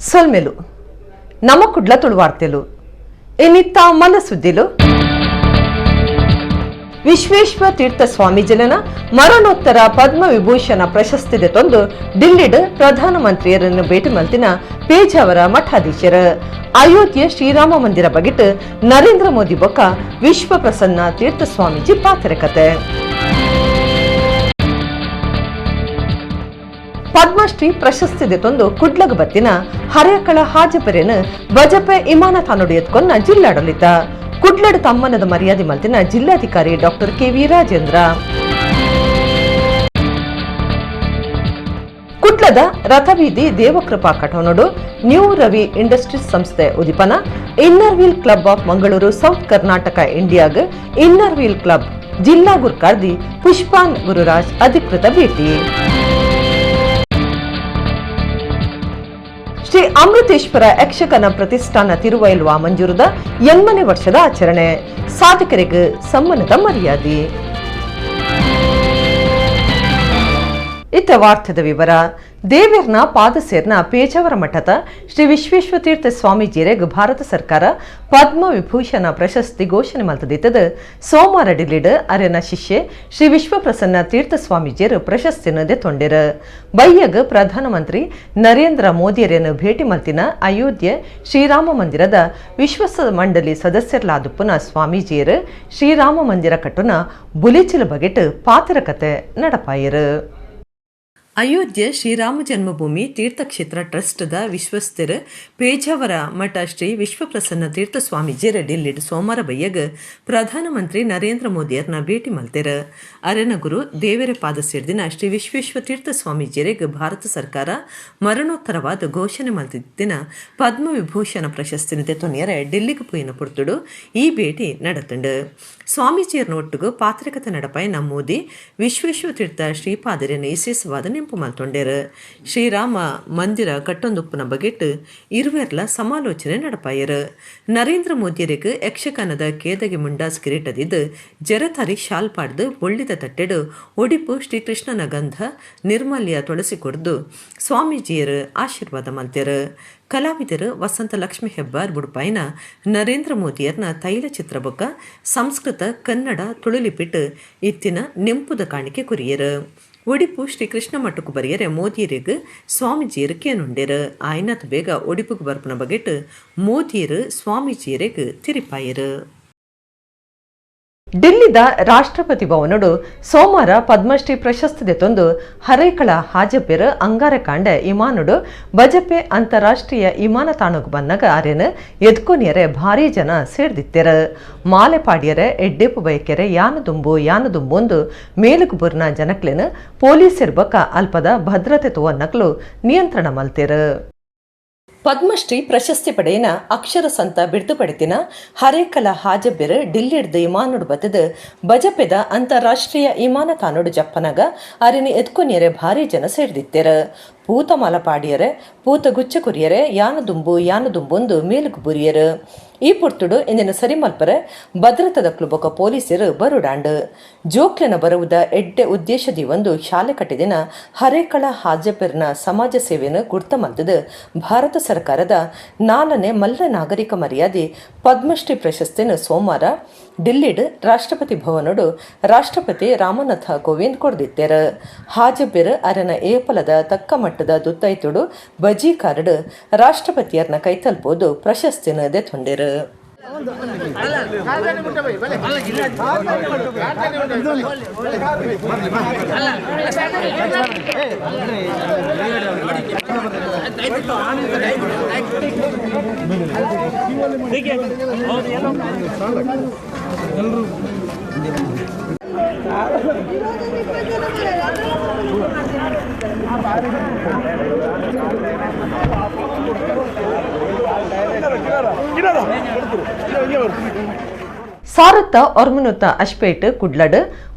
ಸೊಲ್ಮೆಲು ನಮ್ಮ ಕುಡ್ಲ ತುಳುವಾರ್ತೆಲು ಇನಿತ್ತ ಮನಸುದ್ದಿಲು. ವಿಶ್ವೇಶ್ವರ ತೀರ್ಥ ಸ್ವಾಮೀಜಿಲನ ಮರಣೋತ್ತರ ಪದ್ಮ ವಿಭೂಷಣ ಪ್ರಶಸ್ತಿ ತಂದು ಡಿಲ್ಲಿಡ್ ಪ್ರಧಾನಮಂತ್ರಿಯರನ್ನು ಭೇಟಿ ಮಲ್ತಿನ ಪೇಜಾವರ ಮಠಾಧೀಶರು. ಅಯೋಧ್ಯೆ ಶ್ರೀರಾಮ ಮಂದಿರ ಬಗೆಟ್ ನರೇಂದ್ರ ಮೋದಿ ಬೊಕ್ಕ ವಿಶ್ವ ಪ್ರಸನ್ನ ತೀರ್ಥ ಸ್ವಾಮೀಜಿ ಪಾತ್ರಕತೆ. ಪದ್ಮಶ್ರೀ ಪ್ರಶಸ್ತಿ ತಂದು ಕುಡ್ಲಗ ಬತ್ತಿನ ಹರೇಕಳ ಹಾಜಪೆರೆನ್ ಬಜಪೆ ಇಮಾನ ತಾನುಡಿಯತ್ಕೊನ್ನ ಜಿಲ್ಲಾಡಳಿತ. ಕುಡ್ಲಡ್ ತಮ್ಮನದ ಮರ್ಯಾದೆ ಮಲ್ತಿನ ಜಿಲ್ಲಾಧಿಕಾರಿ doctor K V Rajendra. ಕುಡ್ಲದ ರಥಬೀದಿ ದೇವಕೃಪಾ ಕಠೋನಡು ನ್ಯೂ ರವಿ ಇಂಡಸ್ಟ್ರೀಸ್ ಸಂಸ್ಥೆ ಉದಿಪನ. Inner Wheel Club of Mangaluru South Karnataka ಇಂಡಿಯಾಗ್ inner wheel club ಜಿಲ್ಲಾ ಗುರ್ಕಾರ್ದಿ ಪುಷ್ಪಾನ್ ಗುರುರಾಜ್ ಅಧಿಕೃತ ಭೇಟಿ. ಶ್ರೀ ಅಮೃತೇಶ್ವರ ಯಕ್ಷಗಾನ ಪ್ರತಿಷ್ಠಾನ ತಿರುವೈಲ್ವಾ ಮಂಜೂರದ 80ನೇ ವರ್ಷದ ಆಚರಣೆ. ಸಾಧಕರಿಗೆ ಸಮ್ಮಾನದ ಮರ್ಯಾದೆ. ಇತ್ತ ವಾರ್ತೆದ ವಿವರ. ದೇವೇರ್ನ ಪಾದಸೇರ್ನ ಪೇಜಾವರ ಮಠದ ಶ್ರೀ ವಿಶ್ವೇಶ್ವರ ತೀರ್ಥ ಸ್ವಾಮೀಜಿಯರೆಗ್ ಭಾರತ ಸರ್ಕಾರ ಪದ್ಮ ವಿಭೂಷಣ ಪ್ರಶಸ್ತಿ ಘೋಷಣೆ ಮಲ್ತದಿತ್ತದ. ಸೋಮವಾರ ಡಿಲ್ಲಿಡ್ ಅರೆನ ಶಿಷ್ಯೆ ಶ್ರೀ ವಿಶ್ವಪ್ರಸನ್ನ ತೀರ್ಥ ಸ್ವಾಮೀಜಿಯರು ಪ್ರಶಸ್ತಿಯನ್ನು ದೆತೊಂಡೆರು. ಬಯ್ಯಗ್ ಪ್ರಧಾನಮಂತ್ರಿ ನರೇಂದ್ರ ಮೋದಿಯರನ್ನು ಭೇಟಿ ಮಲ್ತಿನ ಅಯೋಧ್ಯೆ ಶ್ರೀರಾಮ ಮಂದಿರದ ವಿಶ್ವಸ ಮಂಡಳಿ ಸದಸ್ಯರ್ಲಾದುಪ್ಪುನ ಸ್ವಾಮೀಜಿಯರು ಶ್ರೀರಾಮ ಮಂದಿರ ಕಟ್ಟುನ ಬುಲಿಚಿಲ ಬಗೆಟ್ ಪಾತ್ರಕತೆ ನಡಪಾಯರು. ಅಯೋಧ್ಯೆ ಶ್ರೀರಾಮ ಜನ್ಮಭೂಮಿ ತೀರ್ಥಕ್ಷೇತ್ರ ಟ್ರಸ್ಟ್ದ ವಿಶ್ವಸ್ಥರು ಪೇಜಾವರ ಮಠ ಶ್ರೀ ವಿಶ್ವಪ್ರಸನ್ನ ತೀರ್ಥ ಸ್ವಾಮೀಜಿಯರ ಡಿಲ್ಲಿಡ್ ಸೋಮವಾರ ಬಯ್ಯಗ್ ಪ್ರಧಾನಮಂತ್ರಿ ನರೇಂದ್ರ ಮೋದಿಯರ್ನ ಭೇಟಿ ಮಲ್ತೆರ್. ಅರೆನ ಗುರು ದೇವರ ಪಾದ ಸೇರ್ದಿನ ಶ್ರೀ ವಿಶ್ವೇಶ್ವರ ತೀರ್ಥ ಸ್ವಾಮೀಜಿಯರಿಗೆ ಭಾರತ ಸರ್ಕಾರ ಮರಣೋತ್ತರವಾದ ಘೋಷಣೆ ಮಲ್ತಿದ್ದಿನ ಪದ್ಮವಿಭೂಷಣ ಪ್ರಶಸ್ತಿನ ದೆತೊನಿಯರೆ ಡಿಲ್ಲಿಗೆ ಪೋಯಿನ ಪುರ್ತುಡು ಈ ಭೇಟಿ ನಡತುಂಡು. ಸ್ವಾಮೀಜಿಯರ್ನ ಒಟ್ಟುಗು ಪಾತ್ರಿಕತೆ ನಡಪಾಯಿನ ಮೋದಿ ವಿಶ್ವೇಶ್ವರ ತೀರ್ಥ ಶ್ರೀಪಾದರಿನ ವಿಶೇಷವಾದ ನೆಂಪು ಮಲ್ತೊಂಡೇರು. ಶ್ರೀರಾಮ ಮಂದಿರ ಕಟ್ಟೊಂದುಪ್ಪುನ ಬಗೆಟ್ ಇರುವೆರ್ಲ ಸಮಾಲೋಚನೆ ನಡಪಾಯರು. ನರೇಂದ್ರ ಮೋದಿಯರಿಗೆ ಯಕ್ಷಗಾನದ ಕೇದಗೆ ಮುಂಡಾಸ್ ಕಿರೀಟದಿದ್ದು ಜರತಾರಿ ಶಾಲ್ ಪಾಡ್ದು ಬೊಳ್ಳಿದ ತಟ್ಟೆಡು ಒಡಿಪು ಶ್ರೀಕೃಷ್ಣನ ಗಂಧ ನಿರ್ಮಾಲ್ಯ ತುಳಸಿ ಕೊಡ್ದು ಸ್ವಾಮೀಜಿಯರು ಆಶೀರ್ವಾದ ಮಲ್ತೆರು. ಕಲಾವಿದರು ವಸಂತ ಲಕ್ಷ್ಮಿ ಹೆಬ್ಬಾರ್ ಬುಡ್ಪಾಯಿನ ನರೇಂದ್ರ ಮೋದಿಯರ್ನ ತೈಲ ಚಿತ್ರ ಬೊಕ್ಕ ಸಂಸ್ಕೃತ ಕನ್ನಡ ತುಳುಲಿಪಿಟ್ಟು ಇತ್ತಿನ ನೆಂಪುದ ಕಾಣಿಕೆ ಕುರಿಯರು. ಒಡಿಪು ಶ್ರೀ ಕೃಷ್ಣ ಮಠಕ್ಕೂ ಬರಿಯರೆ ಮೋದಿಯರಿಗೆ ಸ್ವಾಮೀಜಿಯರು ಕೇನುಂಡೆರು. ಆಯ್ನತ್ ಬೇಗ ಒಡಿಪುಗೆ ಬರ್ಪುನ ಬಗೆಟ್ ಮೋದಿಯರು ಸ್ವಾಮೀಜಿಯರಿಗೆ ತಿರಿಪಾಯರು. ಡಿಲ್ಲಿದ ರಾಷ್ಟ್ರಪತಿ ಭವನಡು ಸೋಮವಾರ ಪದ್ಮಶ್ರೀ ಪ್ರಶಸ್ತಿ ತಂದು ಹರೇಕಳ ಹಾಜಪೆರ್ ಅಂಗಾರಕಾಂಡ ಇಮಾನುಡು ಬಜಪೆ ಅಂತಾರಾಷ್ಟ್ರೀಯ ವಿಮಾನ ತಾಣಗ್ ಬನ್ನಗ ಅರೆನ್ ಎದ್ಕೊನಿಯರೆ ಭಾರಿ ಜನ ಸೇರ್ದಿತ್ತೆರ್. ಮಾಲೆ ಪಾಡಿಯರೆ ಎಡ್ಡೇಪು ಬಯಕೆರೆ ಯಾನ ದುಂಬು ಯಾನ ದುಂಬೊಂದು ಮೇಲುಗು ಬುರ್ನ ಜನಕ್ಲೆನ್ ಪೊಲೀಸರ್ ಬಕ್ಕ ಅಲ್ಪದ ಭದ್ರತೆ ತೋವನ್ನಕ್ಲು ನಿಯಂತ್ರಣ ಮಲ್ತೆರ್. ಪದ್ಮಶ್ರೀ ಪ್ರಶಸ್ತಿ ಪಡೆಯಿನ ಅಕ್ಷರ ಸಂತ ಬಿರ್ದು ಪಡೆತಿನ ಹರೇಕಲ ಹಾಜಬ್ಬೆರ್ ಡಿಲ್ಲಿಡ್ದು ಇಮಾನುಡು ಬತ್ತದ ಬಜಪೆದ ಅಂತಾರಾಷ್ಟ್ರೀಯ ವಿಮಾನ ತಾನುಡು ಜಪ್ಪನಗ ಅರಿನಿ ಎದ್ಕೊನಿಯರೆ ಭಾರಿ ಜನ ಸೇರ್ದಿತ್ತೆರ್. ಪೂತ ಮಾಲ ಪಾಡಿಯರೆ ಪೂತ ಗುಚ್ಚ ಕುರಿಯರೆ ಯಾನ ದುಂಬು ಯಾನ ದುಂಬೊಂದು ಮೇಲುಗು ಬುರಿಯರು. ಈ ಪೊರ್ತುಡು ಇಂದಿನ ಸರಿಮಲ್ಪರೆ ಭದ್ರತದ ಕ್ಲುಬೊಕ ಪೊಲೀಸರು ಬರುಡಾಂಡು. ಜೋಕ್ಲೆನ ಬರುವುದ ಎಡ್ಡೆ ಉದ್ದೇಶದಿ ಒಂದು ಶಾಲೆ ಕಟ್ಟಿದಿನ ಹರೇಕಳ ಹಾಜಪೆರ್ನ ಸಮಾಜ ಸೇವೆಯನ್ನು ಗುರ್ತ ಮಲ್ತದು ಭಾರತ ಸರ್ಕಾರದ 4ನೇ ಮಲ್ಲ ನಾಗರಿಕ ಮರ್ಯಾದೆ ಪದ್ಮಶ್ರೀ ಪ್ರಶಸ್ತಿಯನ್ನು ಸೋಮವಾರ ಡಿಲ್ಲಿಡ್ ರಾಷ್ಟ್ರಪತಿ ಭವನಡು ರಾಷ್ಟ್ರಪತಿ ರಾಮನಾಥ ಕೋವಿಂದ್ ಕೊಡ್ದಿತ್ತೆರ್. ಹಾಜಬೆರ್ ಅರನ ಏಪಲದ ತಕ್ಕ ಮಟ್ಟದ ದುತ್ತೈತುಡು ಬಜಿ ಕಾರ್ಡ್ ರಾಷ್ಟ್ರಪತಿಯರ್ನ ಕೈತಲ್ಪೋದು ಪ್ರಶಸ್ತಿನ ದೆತೊಂಡೆರ್. ಸಾರತ್ತ ಒರ್ಮನುತ್ತ ಅಶ್ಪೇಟ್ ಕುಡ್ಲಡ್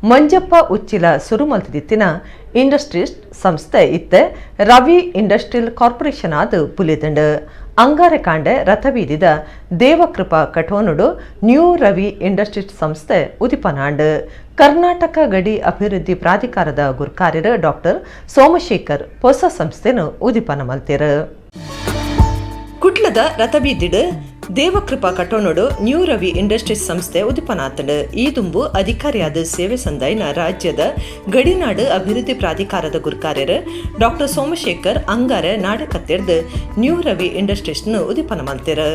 ಮಂಜಪ್ಪ ಉಚ್ಚಿಲ ಸುರುಮಲ್ತಿದಿತ್ತಿನ ಇಂಡಸ್ಟ್ರೀಸ್ ಸಂಸ್ಥೆ ಇತ್ತೆ ರವಿ ಇಂಡಸ್ಟ್ರಿಯಲ್ ಕಾರ್ಪೊರೇಷನ್ ಆದ ಪುಲಿತಂಡ್. ಅಂಗಾರಕಾಂಡೆ ರಥಬೀದಿದ ದೇವಕೃಪಾ ಕಠೋನುಡು ನ್ಯೂ ರವಿ ಇಂಡಸ್ಟ್ರೀಸ್ ಸಂಸ್ಥೆ ಉದಿಪನಾಂಡ್. ಕರ್ನಾಟಕ ಗಡಿ ಅಭಿವೃದ್ಧಿ ಪ್ರಾಧಿಕಾರದ ಗುರ್ಕಾರ್ಯರು ಡಾಕ್ಟರ್ ಸೋಮಶೇಖರ್ ಹೊಸ ಸಂಸ್ಥೆನು ಉದಿಪನ ಮಲ್ತೆರು. ಕುಡ್ಲದ ರಥಬೀದಿಡ್ ದೇವಕೃಪಾ ಕಟೋಣಡು ನ್ಯೂ ರವಿ ಇಂಡಸ್ಟ್ರೀಸ್ ಸಂಸ್ಥೆ ಉದಿಪನಾತಂಡು. ಈ ದುಂಬು ಅಧಿಕಾರಿಯಾದ ಸೇವೆ ಸಂದಾಯಿನ ರಾಜ್ಯದ ಗಡಿನಾಡು ಅಭಿವೃದ್ಧಿ ಪ್ರಾಧಿಕಾರದ ಗುರ್ಕಾರ್ಯರು ಡಾಕ್ಟರ್ ಸೋಮಶೇಖರ್ ಅಂಗಾರೆ ನಾಡಕತ್ತೆರ್ದು ನ್ಯೂ ರವಿ ಇಂಡಸ್ಟ್ರೀಸ್ ಉದಿಪನ ಮಲ್ತೆರ್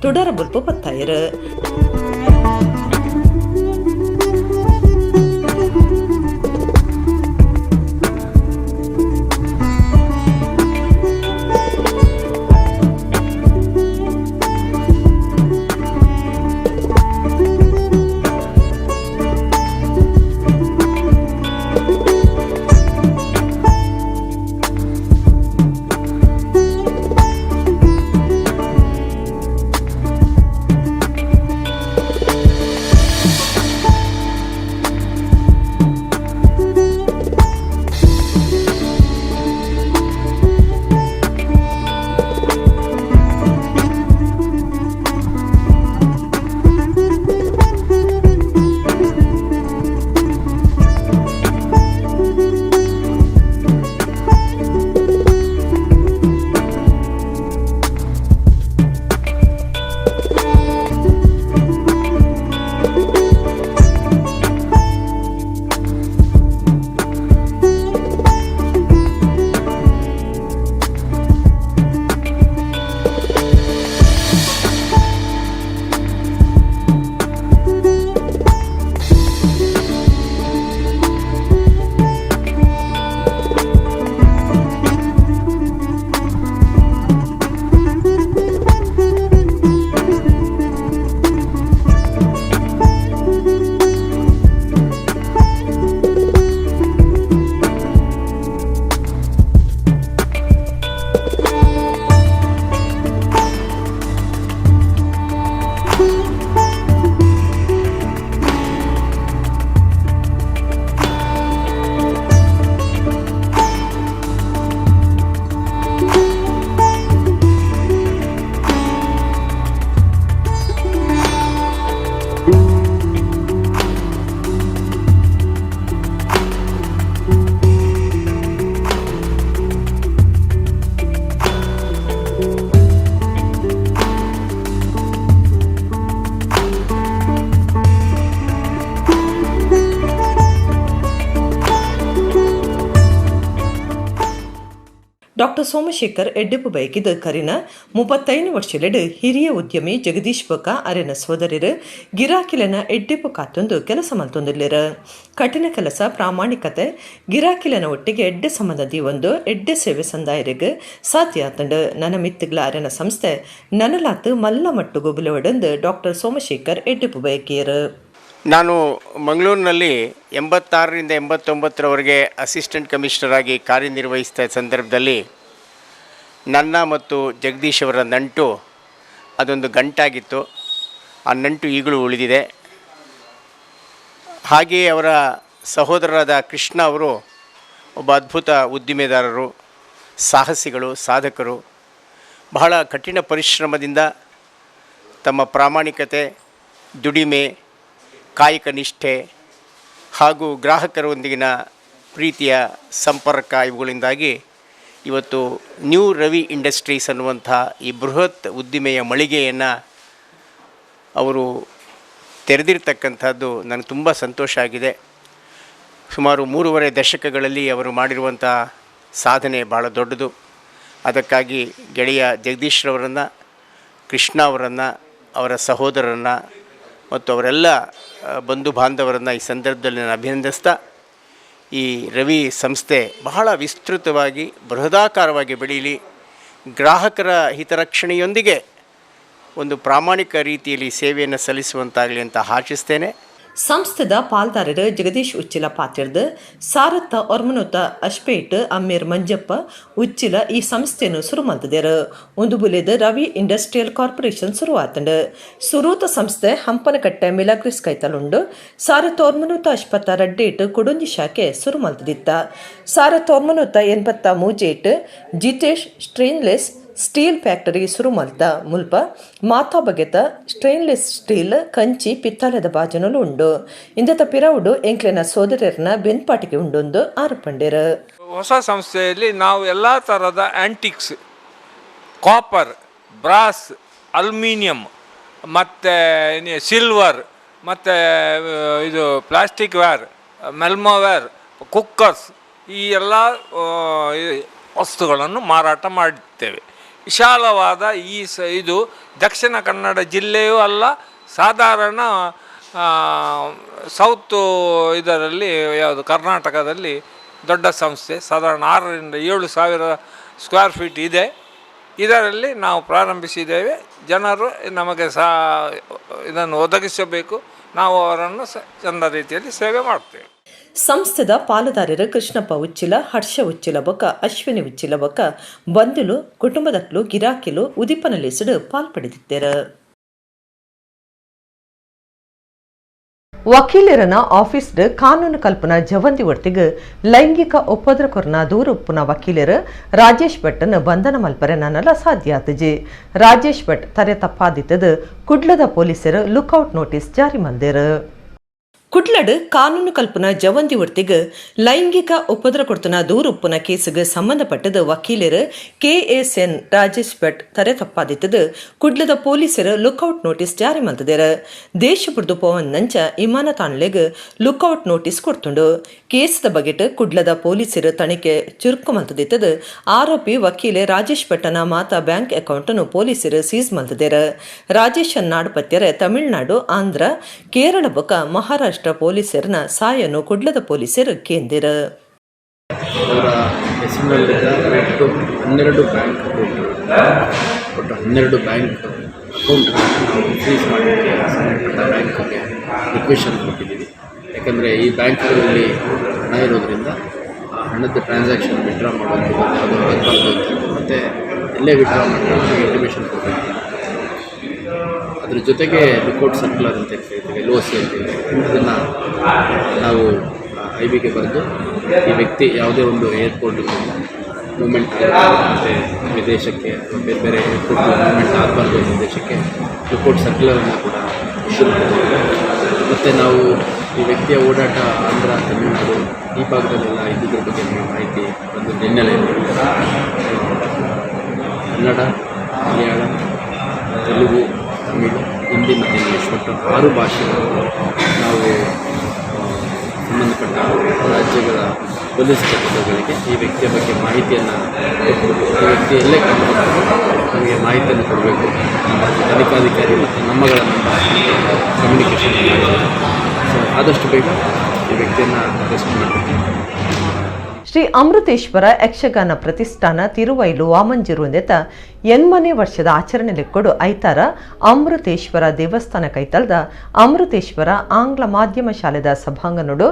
ತುಡರ ಬುಲ್ಪು ಪತ್ತಾಯರು. ಡಾಕ್ಟರ್ ಸೋಮಶೇಖರ್ ಎಡ್ಡೆಪ್ಪು ಬಯಕಿದ ಕರಿನ 35 ವರ್ಷಲೆಡ್ ಹಿರಿಯ ಉದ್ಯಮಿ ಜಗದೀಶ್ ಬೊಕ ಅರೆನ ಸೋದರರು ಗಿರಾಕಿಲೆನ ಎಡ್ಡೆಪ್ಪು ಕಾತೊಂದು ಕೆಲಸ ಮಲ್ತೊಂದುಲ್ಲೆರ್. ಕಠಿಣ ಕೆಲಸ, ಪ್ರಾಮಾಣಿಕತೆ, ಗಿರಾಕಿಲೆನ ಒಟ್ಟಿಗೆ ಎಡ್ಡೆ ಸಂಬಂಧ ಒಂದು ಎಡ್ಡೆ ಸೇವೆ ಸಂದಾಯರಿಗೆ ಸಾಧ್ಯ ಆತಂಡು. ನನ್ನ ಮಿತ್ತುಗ್ಲ ಅರೆನ ಸಂಸ್ಥೆ ನನಲಾತ್ ಮಲ್ಲ ಮಟ್ಟುಗು ಬುಲೆವಡೆಂದು ಡಾಕ್ಟರ್ ಸೋಮಶೇಖರ್ ಎಡ್ಡೆಪ್ಪು ಬಯಕಿಯರು. ನಾನು ಮಂಗಳೂರಿನಲ್ಲಿ 86ರಿಂದ 89ರವರೆಗೆ ಅಸಿಸ್ಟೆಂಟ್ ಕಮಿಷನರ್ ಆಗಿ ಕಾರ್ಯನಿರ್ವಹಿಸ್ತಾ ಸಂದರ್ಭದಲ್ಲಿ ನನ್ನ ಮತ್ತು ಜಗದೀಶ್ ಅವರ ನಂಟು ಅದೊಂದು ಗಂಟಾಗಿತ್ತು. ಆ ನಂಟು ಈಗಲೂ ಉಳಿದಿದೆ. ಹಾಗೆಯೇ ಅವರ ಸಹೋದರರಾದ ಕೃಷ್ಣ ಅವರು ಒಬ್ಬ ಅದ್ಭುತ ಉದ್ದಿಮೆದಾರರು, ಸಾಹಸಿಗಳು, ಸಾಧಕರು. ಬಹಳ ಕಠಿಣ ಪರಿಶ್ರಮದಿಂದ ತಮ್ಮ ಪ್ರಾಮಾಣಿಕತೆ, ದುಡಿಮೆ, ಕಾಯಕ ನಿಷ್ಠೆ ಹಾಗೂ ಗ್ರಾಹಕರೊಂದಿಗಿನ ಪ್ರೀತಿಯ ಸಂಪರ್ಕ ಇವುಗಳಿಂದಾಗಿ ಇವತ್ತು ನ್ಯೂ ರವಿ ಇಂಡಸ್ಟ್ರೀಸ್ ಅನ್ನುವಂಥ ಈ ಬೃಹತ್ ಉದ್ದಿಮೆಯ ಮಳಿಗೆಯನ್ನು ಅವರು ತೆರೆದಿರ್ತಕ್ಕಂಥದ್ದು ನನಗೆ ತುಂಬ ಸಂತೋಷ ಆಗಿದೆ. ಸುಮಾರು 3.5 ದಶಕಗಳಲ್ಲಿ ಅವರು ಮಾಡಿರುವಂಥ ಸಾಧನೆ ಭಾಳ ದೊಡ್ಡದು. ಅದಕ್ಕಾಗಿ ಗೆಳೆಯ ಜಗದೀಶ್ರವರನ್ನು, ಕೃಷ್ಣ ಅವರನ್ನು, ಅವರ ಸಹೋದರರನ್ನು ಮತ್ತು ಅವರೆಲ್ಲ ಬಂಧು ಬಾಂಧವರನ್ನು ಈ ಸಂದರ್ಭದಲ್ಲಿ ನಾನು ಅಭಿನಂದಿಸ್ತಾ, ಈ ರವಿ ಸಂಸ್ಥೆ ಬಹಳ ವಿಸ್ತೃತವಾಗಿ ಬೃಹದಾಕಾರವಾಗಿ ಬೆಳೀಲಿ, ಗ್ರಾಹಕರ ಹಿತರಕ್ಷಣೆಯೊಂದಿಗೆ ಒಂದು ಪ್ರಾಮಾಣಿಕ ರೀತಿಯಲ್ಲಿ ಸೇವೆಯನ್ನು ಸಲ್ಲಿಸುವಂತಾಗಲಿ ಅಂತ ಆಶಿಸ್ತೇನೆ. ಸಂಸ್ಥೆದ ಪಾಲ್ದಾರರು ಜಗದೀಶ್ ಉಚ್ಚಿಲ ಪಾತಿರ್ದು ಸಾರತ್ತ ಒರ್ಮನುತ ಅಶ್ಪೇಟ್ ಅಮ್ಮೀರ್ ಮಂಜಪ್ಪ ಉಚ್ಚಿಲ ಈ ಸಂಸ್ಥೆಯನ್ನು ಶುರು ಮಲ್ತದೇರು. ಒಂದು ಬುಲೆದ ರವಿ ಇಂಡಸ್ಟ್ರಿಯಲ್ ಕಾರ್ಪೊರೇಷನ್ ಶುರುವಾತಂಡು. ಸುರೂತ ಸಂಸ್ಥೆ ಹಂಪನಕಟ್ಟೆ ಮಿಲಾಗ್ರಿಸ್ ಕೈತಲುಂಡು. ಸಾರತ್ತ ಒರ್ಮನೂತ ಅಶ್ಪತ್ತ ರಡ್ಡೇಟ್ ಕೊಡೊಂಜಿ ಶಾಖೆ ಶುರು ಮಲ್ತದಿತ್ತ. 1983ಟ್ ಜಿತೇಶ್ stainless steel factory ಶುರು ಮಲ್ತ. ಮುಲ್ಪ ಮಾತಾ ಬಗೆತ ಸ್ಟೇನ್ಲೆಸ್ ಸ್ಟೀಲ್, ಕಂಚಿ, ಪಿತ್ತಾಲೆದ ಬಾಜನಲು ಉಂಡು. ಇಂದತ ಪಿರವುಡು ಎಂಕ್ಲೆನ ಸೋದರರ್ನ ಬೆನ್ಪಾಟಿಗೆ ಉಂಡೊಂದು ಆರು ಪಂಡೇರು. ಹೊಸ ಸಂಸ್ಥೆಯಲ್ಲಿ ನಾವು ಎಲ್ಲ ಥರದ antiques, copper, Brass, aluminium ಮತ್ತು ಸಿಲ್ವರ್ ಮತ್ತು ಇದು ಪ್ಲಾಸ್ಟಿಕ್ ವೇರ್, ಮೆಲ್ಮೋವೇರ್, ಕುಕ್ಕರ್ಸ್, ಈ ಎಲ್ಲ ವಸ್ತುಗಳನ್ನು ಮಾರಾಟ ಮಾಡುತ್ತೇವೆ. ವಿಶಾಲವಾದ ಈ ಇದು ದಕ್ಷಿಣ ಕನ್ನಡ ಜಿಲ್ಲೆಯೂ ಅಲ್ಲ, ಸಾಧಾರಣ ಸೌತು ಇದರಲ್ಲಿ ಯಾವುದು ಕರ್ನಾಟಕದಲ್ಲಿ ದೊಡ್ಡ ಸಂಸ್ಥೆ. ಸಾಧಾರಣ 6 ರಿಂದ 7 ಸಾವಿರ ಸ್ಕ್ವೇರ್ ಫೀಟ್ ಇದೆ. ಇದರಲ್ಲಿ ನಾವು ಪ್ರಾರಂಭಿಸಿದ್ದೇವೆ. ಜನರು ನಮಗೆ ಸಹ ಇದನ್ನು ಒದಗಿಸಬೇಕು. ನಾವು ಅವರನ್ನು ಚಂದ ರೀತಿಯಲ್ಲಿ ಸೇವೆ ಮಾಡ್ತೇವೆ. ಸಂಸ್ಥೆದ ಪಾಲುದಾರರು ಕೃಷ್ಣಪ್ಪ ಉಚ್ಚಿಲ, ಹರ್ಷ ಉಚ್ಚಿಲ ಬೊಕ್ಕ ಅಶ್ವಿನಿ ಉಚ್ಚಿಲ ಬೊಕ್ಕ ಬಂಧುಲು, ಕುಟುಂಬದಕ್ಲು, ಗಿರಾಕಿಲು ಉದಿಪನ ಲೇಸುಡು ಪಾಲ್ಪಡೆದಿದ್ದೇರು. ವಕೀಲರನ ಆಫೀಸ್ ಕಾನೂನು ಕಲ್ಪನಾ ಜವಂದಿ ಒಟ್ಟಿಗೆ ಲೈಂಗಿಕ ಉಪದ್ರಕೊರ್ನ ದೂರುಪ್ಪುನ ವಕೀಲರು ರಾಜೇಶ್ ಭಟ್ಟನ್ನು ಬಂಧನ ಮಲ್ಪರೆ ನನ್ನಲ ಸಾಧ್ಯ ಆತಜಿ. ರಾಜೇಶ್ ಭಟ್ ತರೆ ತಪ್ಪಾದಿತ್ತದು ಕುಡ್ಲದ ಪೊಲೀಸರು ಲುಕ್ಔಟ್ ನೋಟಿಸ್ ಜಾರಿ ಮಲ್ದೇರು. ಕುಡ್ಲಡ್ ಕಾನೂನು ಕಲ್ಪನಾ ಜವಂದಿ ಒಟ್ಟಿಗೆ ಲೈಂಗಿಕ ಉಪದ್ರ ಕೊಡ್ತನ ದೂರುಪ್ಪುನ ಕೇಸುಗೆ ಸಂಬಂಧಪಟ್ಟದು ವಕೀಲರು ಕೆಎಸ್ಎನ್ ರಾಜೇಶ್ ಭಟ್ ತರೆ ತಪ್ಪಾದಿತ್ತದು ಕುಡ್ಲದ ಪೊಲೀಸರು ಲುಕ್ಔಟ್ ನೋಟಿಸ್ ಜಾರಿ ಮಲ್ತದೇರು. ದೇಶ ಬುಡ್ದು ಪೋವನ್ ನಂಚ ಇಮಾನ ತಾಣ್ಲೆಗ್ ಲುಕ್ಔಟ್ ನೋಟಿಸ್ ಕೊಡ್ತುಂಡು. ಕೇಸದ ಬಗೆಟ್ ಕುಡ್ಲದ ಪೊಲೀಸರು ತನಿಖೆ ಚುರುಕು ಮಲ್ತದಿತ್ತದು ಆರೋಪಿ ವಕೀಲೆ ರಾಜೇಶ್ ಭಟ್ಟನ ಮಾತಾ ಬ್ಯಾಂಕ್ ಅಕೌಂಟನ್ನು ಪೊಲೀಸರು ಸೀಸ್ ಮಲ್ತದೇರು. ರಾಜೇಶ್ ನಾಡುಪತ್ಯರೆ ತಮಿಳುನಾಡು, ಆಂಧ್ರ, ಕೇರಳ ಬೊಕ ಮಹಾರಾಷ್ಟ್ರ ಪೊಲೀಸರನ ಸಾಯನು ಕುಡ್ಲದ ಪೊಲೀಸರು ಕೇಂದಿರು. ಅವರ ಹೆಸರಿನಲ್ಲಿದ್ದ ಒಟ್ಟು 12 ಬ್ಯಾಂಕ್ ಅಕೌಂಟ್, ಒಟ್ಟು 12 ಬ್ಯಾಂಕ್ ಅಕೌಂಟ್ಗಳನ್ನು ನಾವು ಫ್ರೀಸ್ ಮಾಡಲಿಕ್ಕೆ ಸಂಬಂಧಪಟ್ಟ ಬ್ಯಾಂಕ್ಗೆ ರಿಕ್ವೆಷನ್ ಕೊಟ್ಟಿದ್ದೀವಿ. ಯಾಕಂದರೆ ಈ ಬ್ಯಾಂಕ್ಗಳಲ್ಲಿ ಹಣ ಇರೋದರಿಂದ ಆ ಹಣದ ಟ್ರಾನ್ಸಾಕ್ಷನ್ ವಿಡ್ರಾ ಮಾಡೋದು ಅದು ಆಗಬಾರ್ದು ಅಂತ. ಮತ್ತು ಎಲ್ಲೇ ವಿಡ್ರಾ ಮಾಡಿದ್ರೆ ನಮಗೆ ಇಂಟಿಮೇಷನ್ ಕೊಡಬೇಕು. ಅದ್ರ ಜೊತೆಗೆ ಲುಕೌಟ್ ಸರ್ಕ್ಯುಲರ್ ಅಂತ ಕರಿತೀವಿ, ಎಲ್ಒಸಿ ಅಂತೀವಿ. ಅದನ್ನು ನಾವು ಐಬಿಗೆ ಬರೆದು ಈ ವ್ಯಕ್ತಿ ಯಾವುದೇ ಒಂದು ಏರ್ಪೋರ್ಟ್ ಮೂವ್ಮೆಂಟ್ ಮತ್ತು ವಿದೇಶಕ್ಕೆ ಅಥವಾ ಬೇರೆ ಬೇರೆ ಏರ್ಪೋರ್ಟ್ ಮೂವ್ಮೆಂಟ್ ಆಗಬಾರ್ದು ಅನ್ನೋ ಉದ್ದೇಶಕ್ಕೆ ಲುಕೌಟ್ ಸರ್ಕ್ಯುಲರನ್ನು ಕೂಡ ಇಶ್ಯೂ ಮಾಡಿದ್ದೀವಿ. ಮತ್ತು ನಾವು ಈ ವ್ಯಕ್ತಿಯ ಓಡಾಟ ಆಂಧ್ರ, ತಮಿಳುನಾಡು ಈ ಭಾಗದಲ್ಲೆಲ್ಲ ಇದ್ದಿದ್ರ ಬಗ್ಗೆ ನಮಗೆ ಮಾಹಿತಿ ಬಂದ ಹಿನ್ನೆಲೆಯಲ್ಲಿ ಕನ್ನಡ, ಮಲಯಾಳಂ, ತೆಲುಗು, ತಮಿಳು, ಹಿಂದಿ ಮತ್ತು ಇಂಗ್ಲೀಷ್, ಒಟ್ಟು ಆರು ಭಾಷೆಗಳನ್ನು ನಾವು ಸಂಬಂಧಪಟ್ಟ ರಾಜ್ಯಗಳ ಪೊಲೀಸ್ ಘಟಕಗಳಿಗೆ ಈ ವ್ಯಕ್ತಿಯ ಬಗ್ಗೆ ಮಾಹಿತಿಯನ್ನು ಕೊಟ್ಬಿಟ್ಟು, ಈ ವ್ಯಕ್ತಿ ಎಲ್ಲೇ ಕಂಡು ನಮಗೆ ಮಾಹಿತಿಯನ್ನು ಕೊಡಬೇಕು, ತನಿಖಾಧಿಕಾರಿ ಮತ್ತು ನಮ್ಮಗಳ ಕಮ್ಯುನಿಕೇಷನ್ ಮಾಡಿದ್ದಾರೆ. ಸೊ ಆದಷ್ಟು ಬೇಗ ಈ ವ್ಯಕ್ತಿಯನ್ನು ಅರೆಸ್ಟ್ ಮಾಡಲಿಕ್ಕೆ ಶ್ರೀ ಅಮೃತೇಶ್ವರ ಯಕ್ಷಗಾನ ಪ್ರತಿಷ್ಠಾನ ತಿರುವೈಲು ವಾಮಂಜೂರು ಎಂದೆತ ಎನ್ಮನೆ ವರ್ಷದ ಆಚರಣೆ ಲೆಕ್ಕೊಡು ಐತಾರ ಅಮೃತೇಶ್ವರ ದೇವಸ್ಥಾನ ಕೈತಲ್ದ ಅಮೃತೇಶ್ವರ ಆಂಗ್ಲ ಮಾಧ್ಯಮ ಶಾಲೆದ ಸಭಾಂಗಣಡು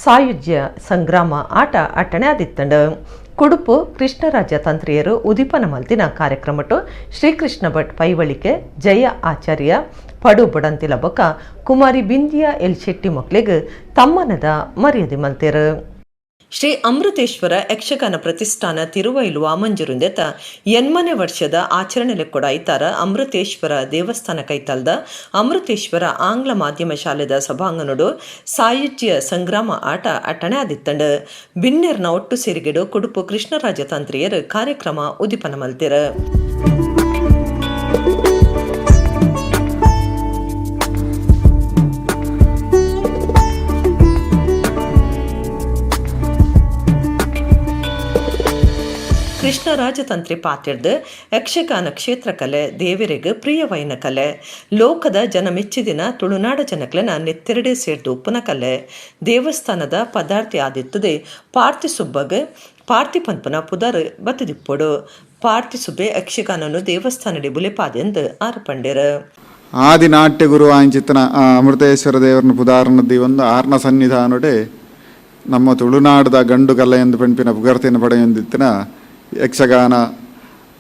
ಸಾಯುಜ್ಯ ಸಂಗ್ರಾಮ ಆಟ ಅಟ್ಟಣೆ ಆದಿತ್ತಂಡು. ಕುಡುಪು ಕೃಷ್ಣರಾಜ ತಂತ್ರಿಯರು ಉದಿಪನ ಮಲ್ತಿನ ಕಾರ್ಯಕ್ರಮಟು ಶ್ರೀಕೃಷ್ಣ ಭಟ್ ಪೈವಳಿಕೆ, ಜಯ ಆಚಾರ್ಯ ಪಡು ಬಡಂತಿಲ ಬೊಕ ಕುಮಾರಿ ಬಿಂದಿಯಾ ಎಲ್ ಶೆಟ್ಟಿ ಮಕ್ಳಿಗೆ ತಮ್ಮನದ ಮರ್ಯಾದೆ ಮಲ್ತೇರು. ಶ್ರೀ ಅಮೃತೇಶ್ವರ ಯಕ್ಷಗಾನ ಪ್ರತಿಷ್ಠಾನ ತಿರುವೈಲು ವಾಮಂಜುರುಂದೆತ ಎನ್ಮನೆ ವರ್ಷದ ಆಚರಣೆ ಲೆಕ್ಕೊಡ ಐತಾರ ಅಮೃತೇಶ್ವರ ದೇವಸ್ಥಾನ ಕೈತಲ್ದ ಅಮೃತೇಶ್ವರ ಆಂಗ್ಲ ಮಾಧ್ಯಮ ಶಾಲೆದ ಸಭಾಂಗಣಡು ಸಾಯುಜ್ಯ ಸಂಗ್ರಾಮ ಆಟ ಅಟ್ಟಣೆ ಆದಿತ್ತಂಡು. ಬಿನ್ನೆರ್ನ ಒಟ್ಟು ಸೇರಿಗೆಡು ಕುಡುಪು ಕೃಷ್ಣರಾಜ ತಂತ್ರಿಯರು ಕಾರ್ಯಕ್ರಮ ಉದಿಪನ ಮಲ್ತಿರ. ಕೃಷ್ಣರಾಜತಂತ್ರಿ ಪಾತಿರ್ದು, ಯಕ್ಷಗಾನ ಕ್ಷೇತ್ರ ಕಲೆ ದೇವರಿಗೆ ಪ್ರಿಯವೈನ ಕಲೆ, ಲೋಕದ ಜನ ಮೆಚ್ಚಿದಿನ ತುಳುನಾಡ ಜನಕ್ಲೆನ ನೆತ್ತೆರಡೆ ಸೇರ್ದು ಉಪ್ಪುನ ಕಲೆ. ದೇವಸ್ಥಾನದ ಪದಾರ್ಥಿ ಆದಿತ್ತದೆ ಪಾರ್ಥಿ ಸುಬ್ಬಗ್ ಪಾರ್ಥಿ ಪನ್ಪನ ಪುದರ್ ಬತ್ತದಿಪ್ಪೊಡು. ಪಾರ್ಥಿ ಸುಬ್ಬೆ ಯಕ್ಷಗಾನನು ದೇವಸ್ಥಾನಡಿ ಬುಲೆಪಾದೆಂದು ಆರು. ಆದಿ ನಾಟ್ಯ ಗುರು ಆಂಚಿತನ ಆ ಅಮೃತೇಶ್ವರ ದೇವರನ್ನ ಪುದಾರನದಿ ಒಂದು ಆರ್ನ ಸನ್ನಿಧಾನೊಡೆ ನಮ್ಮ ತುಳುನಾಡದ ಗಂಡು ಕಲೆ ಎಂದು ಪೆಣ್ಪಿನ ಪುಗರ್ತಿನ ಪಡೆಯೊಂದಿತ್ತಿನ ಯಕ್ಷಗಾನ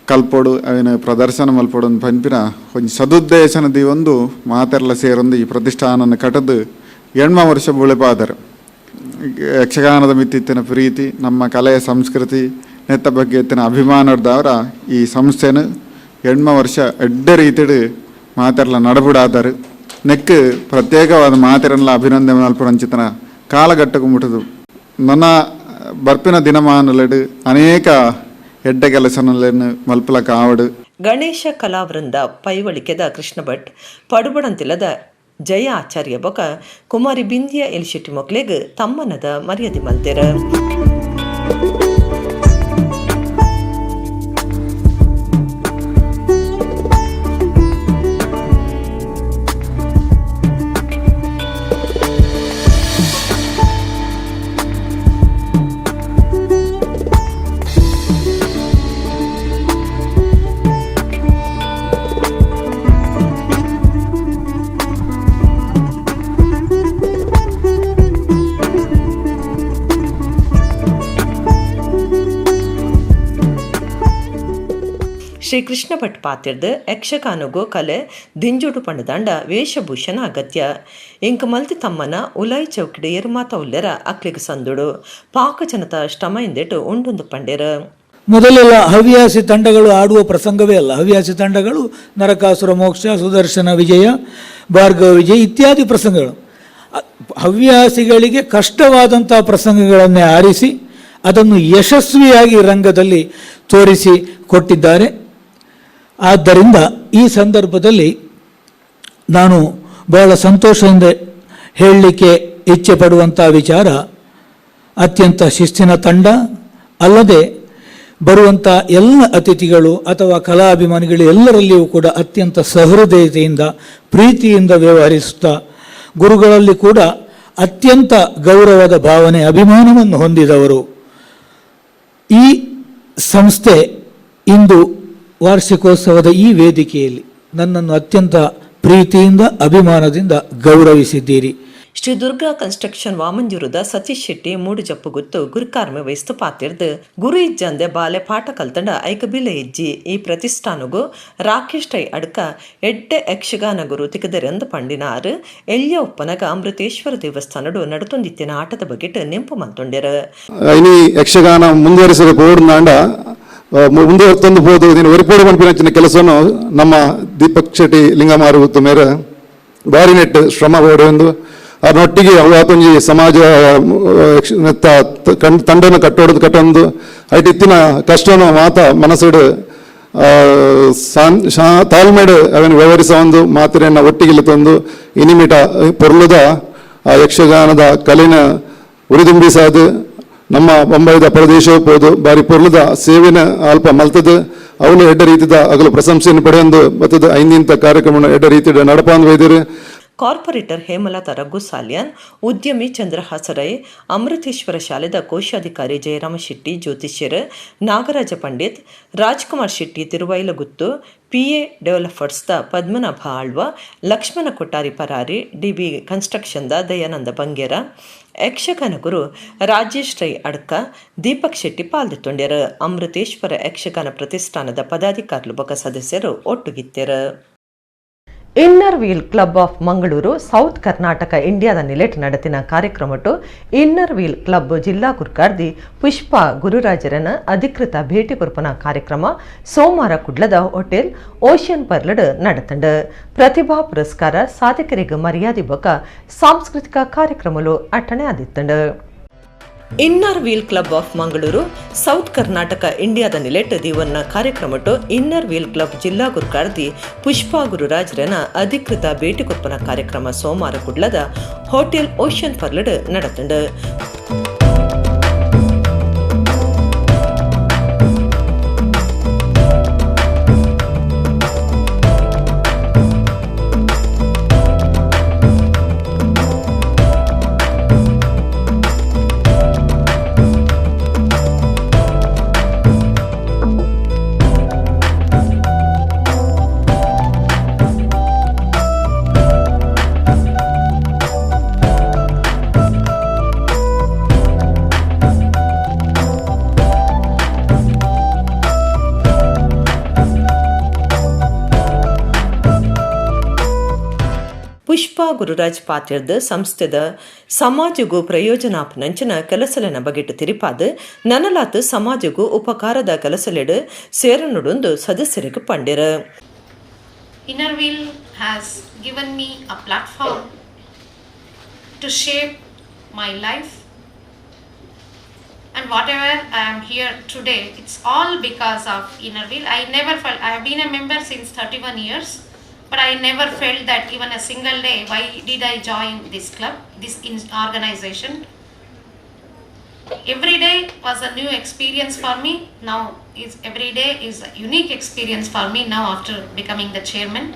ಕಲ್ಪೊಡು, ಅವಿನ ಪ್ರದರ್ಶನ ಮಲ್ಪೊಡು ಪನ್ಪಿನ ಒಂಜಿ ಸದುದ್ದೇಶನ ಒಂದು ಮಾತೆರ್ಲ ಸೇರೊಂದು ಈ ಪ್ರತಿಷ್ಠಾನನ ಕಟದು 80 ವರ್ಷ ಬುಳೆಪಾದರು. ಯಕ್ಷಗಾನದ ಮಿತ್ತಿತ್ತಿನ ಪ್ರೀತಿ, ನಮ್ಮ ಕಲೆಯ ಸಂಸ್ಕೃತಿ ನೆತ್ತ ಬಗ್ಗೆ ಇತ್ತಿನ ಅಭಿಮಾನದವರ ಈ ಸಂಸ್ಥೆನ 80 ವರ್ಷ ಎಡ್ಡೆ ರೀತಿಡು ಮಾತೆರ್ಲ ನಡಬುಡಾದರು. ನೆಕ್ ಪ್ರತ್ಯೇಕವಾದ ಮಾತೆರನ್ಲ ಅಭಿನಂದನೆ ಮಲ್ಪುನಂಚಿತನ ಕಾಲಘಟ್ಟకు ಮುಟುದು ನನ್ನ ಬರ್ಪಿನ ದಿನಮಾನಲೆಡು ಅನೇಕ ಎಡ್ಡೆ ಕೆಲಸನಲ್ಲೇನು ಮಲ್ಪಲಕ ಆವಡು. ಗಣೇಶ ಕಲಾವೃಂದ ಪೈವಳಿಕೆದ ಕೃಷ್ಣ ಭಟ್, ಪಡುಬಡಂತಿಲ್ಲದ ಜಯ ಆಚಾರ್ಯ ಬೊಕ ಕುಮಾರಿ ಬಿಂದಿಯ ಎಲ್ಶೆಟ್ಟಿ ಮೊಕ್ಲೆಗ್ ತಮ್ಮನದ ಮರ್ಯಾದೆ ಮಲ್ತೆರ್. ಶ್ರೀ ಕೃಷ್ಣ ಭಟ್ ಪಾತಿರ್ದ್ ಯಕ್ಷಗಾನಗು ಕಲೆ ದಿಂಜುಡು ಪಂಡದಾಂಡ ವೇಷಭೂಷಣ ಅಗತ್ಯ. ಇಂಕ್ ಮಲ್ತಿ ತಮ್ಮನ ಉಲಾಯಿ ಚೌಕಿಡ್ ಎರ್ಮಾತ ಉಲ್ಲೆರ ಅಕ್ಲಿಗ್ ಸಂದುಡು ಪಾಕ ಜನತ ಶ್ರಮ ಇಂದೆಟ್ ಉಂಡುಂದು ಪಂಡೆರ್. ಮೊದಲೆಲ್ಲ ಹವ್ಯಾಸಿ ತಂಡಗಳು ಆಡುವ ಪ್ರಸಂಗವೇ ಅಲ್ಲ. ಹವ್ಯಾಸಿ ತಂಡಗಳು ನರಕಾಸುರ ಮೋಕ್ಷ, ಸುದರ್ಶನ ವಿಜಯ, ಭಾರ್ಗವ ವಿಜಯ ಇತ್ಯಾದಿ ಪ್ರಸಂಗಗಳು. ಹವ್ಯಾಸಿಗಳಿಗೆ ಕಷ್ಟವಾದಂಥ ಪ್ರಸಂಗಗಳನ್ನೇ ಆರಿಸಿ ಅದನ್ನು ಯಶಸ್ವಿಯಾಗಿ ರಂಗದಲ್ಲಿ ತೋರಿಸಿ ಕೊಟ್ಟಿದ್ದಾರೆ. ಆದ್ದರಿಂದ ಈ ಸಂದರ್ಭದಲ್ಲಿ ನಾನು ಬಹಳ ಸಂತೋಷದಿಂದ ಹೇಳಲಿಕ್ಕೆ ಇಚ್ಛೆ ಪಡುವಂಥ ವಿಚಾರ, ಅತ್ಯಂತ ಶಿಸ್ತಿನ ತಂಡ, ಅಲ್ಲದೆ ಬರುವಂಥ ಎಲ್ಲ ಅತಿಥಿಗಳು ಅಥವಾ ಕಲಾಭಿಮಾನಿಗಳು ಎಲ್ಲರಲ್ಲಿಯೂ ಕೂಡ ಅತ್ಯಂತ ಸಹೃದಯತೆಯಿಂದ ಪ್ರೀತಿಯಿಂದ ವ್ಯವಹರಿಸುತ್ತಾ ಗುರುಗಳಲ್ಲಿ ಕೂಡ ಅತ್ಯಂತ ಗೌರವದ ಭಾವನೆ ಅಭಿಮಾನವನ್ನು ಹೊಂದಿದವರು. ಈ ಸಂಸ್ಥೆ ಇಂದು ವಾರ್ಷಿಕೋತ್ಸವದ ಈ ವೇದಿಕೆಯಲ್ಲಿ ನನ್ನನ್ನು ಅತ್ಯಂತ ಪ್ರೀತಿಯಿಂದ ಅಭಿಮಾನದಿಂದ ಗೌರವಿಸಿದ್ದೀರಿ. ಶ್ರೀ ದುರ್ಗಾ ಕನ್ಸ್ಟ್ರಕ್ಷನ್ ವಾಮಂಜೂರುದ ಸತೀಶ್ ಶೆಟ್ಟಿ ಮೂಡುಜಪ್ಪುಗುತ್ತು ಗುರುಕಾರ್ಮೆ ವಹಿಸ್ತು ಪಾತಿರ್ದು ಗುರು ಇಜ್ಜಂದೆ ಬಾಲೆ ಪಾಠ ಕಲ್ತಂಡ ಐಕ ಬಿಲೆ ಇಜ್ಜಿ. ಈ ಪ್ರತಿಷ್ಠಾನಗು ರಾಕೇಶ್ ರೈ ಅಡ್ಕ ಎಡ್ಡೆ ಯಕ್ಷಗಾನ ಗುರು ತಿಕದರೆಂದು ಪಂಡಿನಾರು. ಎಲ್ಯ ಉಪ್ಪನಗ ಅಮೃತೇಶ್ವರ ದೇವಸ್ಥಾನಡು ನಡತೊಂದಿತ್ತಿನ ಆಟದ ಬಗೆಟ್ ನೆಂಪು ಮಲ್ತೊಂಡೆರು. ಇನಿ ಯಕ್ಷಗಾನ ಮುಂದುವರಿಸಲು ಪೋಡುಂದಾಂಡ ಮುಂದುವರ್ತೊಂದು ಪೋದು ನೀನು ಒರಿಪೋಡು ಪನ್ಪಿನಂಚಿನ ಕೆಲಸವನ್ನು ನಮ್ಮ ದೀಪಕ್ ಶೆಟ್ಟಿ ಲಿಂಗಮಾರು ಮೇರೆ ಬಾರಿ ನೆಟ್ ಶ್ರಮ ಬೋಡು ಅದರೊಟ್ಟಿಗೆ ಅವು ಆತೊಂಜಿ ಸಮಾಜ ತಂಡನ ಕಟ್ಟೋಡು ಕಟ್ಟೊಂದು ಐಟ್ ಇತ್ತಿನ ಕಷ್ಟನು ಮಾತ ಮನಸ್ಸುಡು ತಾಳ್ಮೆಡು ಅವನು ವ್ಯವಹರಿಸ ಒಂದು ಮಾತಿನ ಒಟ್ಟಿಗೆ ತಂದು ಇನಿಮಿಟ ಪೊರ್ಲುದ ಆ ಯಕ್ಷಗಾನದ ಕಲೆನ ಉರಿದುಂಬಿಸಾದು ನಮ್ಮ ಬೊಂಬೈದ ಪ್ರದೇಶ ಪೋದು ಬಾರಿ ಪೊರ್ಲುದ ಸೇವೆನ ಅಲ್ಪ ಮಲ್ತದ ಅವನು ಎಡ್ಡ ರೀತಿದ ಅಗಲು ಪ್ರಶಂಸೆಯನ್ನು ಪಡೆಯೊಂದು ಬತ್ತದ ಐಂದಿಂತ ಕಾರ್ಯಕ್ರಮ ಎಡ್ಡ ರೀತಿಯ ನಡಪಾಂದು ಒಯ್ದಿರು. ಕಾರ್ಪೊರೇಟರ್ ಹೇಮಲತಾ ರಘು ಸಾಲ್ಯಾನ್, ಉದ್ಯಮಿ ಚಂದ್ರಹಾಸ ರೈ, ಅಮೃತೇಶ್ವರ ಶಾಲೆದ ಕೋಶಾಧಿಕಾರಿ ಜಯರಾಮ ಶೆಟ್ಟಿ, ಜ್ಯೋತಿಷ್ಯರ್ ನಾಗರಾಜ ಪಂಡಿತ್, ರಾಜ್ಕುಮಾರ್ ಶೆಟ್ಟಿ ತಿರುವೈಲಗುತ್ತು, ಪಿಎ ಡೆವಲಪರ್ಸ್ದ ಪದ್ಮನಾಭ ಆಳ್ವ, ಲಕ್ಷ್ಮಣ ಕೊಟ್ಟಾರಿ ಪರಾರಿ, ಡಿಬಿ ಕನ್ಸ್ಟ್ರಕ್ಷನ್ದ ದಯಾನಂದ ಬಂಗೇರ, ಯಕ್ಷಗಾನ ಗುರು ರಾಜೇಶ್ ರೈ ಅಡ್ಕ, ದೀಪಕ್ ಶೆಟ್ಟಿ ಪಾಲ್ದಿತ್ತೊಂಡ್ಯರು. ಅಮೃತೇಶ್ವರ ಯಕ್ಷಗಾನ ಪ್ರತಿಷ್ಠಾನದ ಪದಾಧಿಕಾರಿಲು ಬೊಕ ಸದಸ್ಯರು ಒಟ್ಟುಗಿತ್ತೆರು. Inner Wheel Club of Mangaluru South Karnataka ಇಂಡಿಯಾದ ನಿಲೆಟ್ ನಡೆತಿನ ಕಾರ್ಯಕ್ರಮಟ್ಟು ಇನ್ನರ್ ವೀಲ್ ಕ್ಲಬ್ ಜಿಲ್ಲಾ ಗುರ್ಕಾರ್ದಿ ಪುಷ್ಪ ಗುರುರಾಜರನ ಅಧಿಕೃತ ಭೇಟಿ ಕೊರ್ಪನ ಕಾರ್ಯಕ್ರಮ ಸೋಮವಾರ ಕುಡ್ಲದ ಹೋಟೆಲ್ ಓಷನ್ ಪರ್ಲಡ್ ನಡೆತಂಡು. ಪ್ರತಿಭಾ ಪುರಸ್ಕಾರ, ಸಾಧಕರಿಗೆ ಮರ್ಯಾದೆ ಬೊಕ ಸಾಂಸ್ಕೃತಿಕ ಕಾರ್ಯಕ್ರಮಲು ಅಟ್ಟಣೆ ಆದಿತ್ತಂಡು. Inner Wheel Club of Mangaluru South Karnataka ಇಂಡಿಯಾದ ನಿಲೆಟ್ ದಿವನ್ನ ಕಾರ್ಯಕ್ರಮಟ್ಟು ಇನ್ನರ್ ವೀಲ್ ಕ್ಲಬ್ ಜಿಲ್ಲಾ ಗುರುಕಾರ್ದಿ ಪುಷ್ಪಾ ಗುರುರಾಜರನ ಅಧಿಕೃತ ಭೇಟಿ ಕೊರ್ಪನ ಕಾರ್ಯಕ್ರಮ ಸೋಮವಾರ ಕುಡ್ಲದ ಹೋಟೆಲ್ ಓಷನ್ ಪರ್ಲಡ್ ನಡೆತಂಡು. ಪುಷ್ಪಾ ಗುರುರಾಜ್ ಪಾತಿರ್ದ್ ಸಂಸ್ಥೆದ ಸಮಾಜಗೂ ಪ್ರಯೋಜನಾಪನಂಚಿನ ಕೆಲಸಲೆನ ಬಗೆಟ್ ತಿರಿಪಾದ್ ನನಲಾತ್ ಸಮಾಜಗೂ ಉಪಕಾರದ ಕೆಲಸಲೆಡು ಸೇರನುಡೊಂದು ಸದಸ್ಯರಿಗೆ ಪಂಡೆರು. Inner Wheel has given me a platform to shape my life And whatever I am here today, it's all because of Inner Wheel. I never felt, I have been a member since 31 years, but I never felt that even a single day, why did I join this club, this organization. Every day was a new experience for me. Now is every day is a unique experience for me now after becoming the chairman.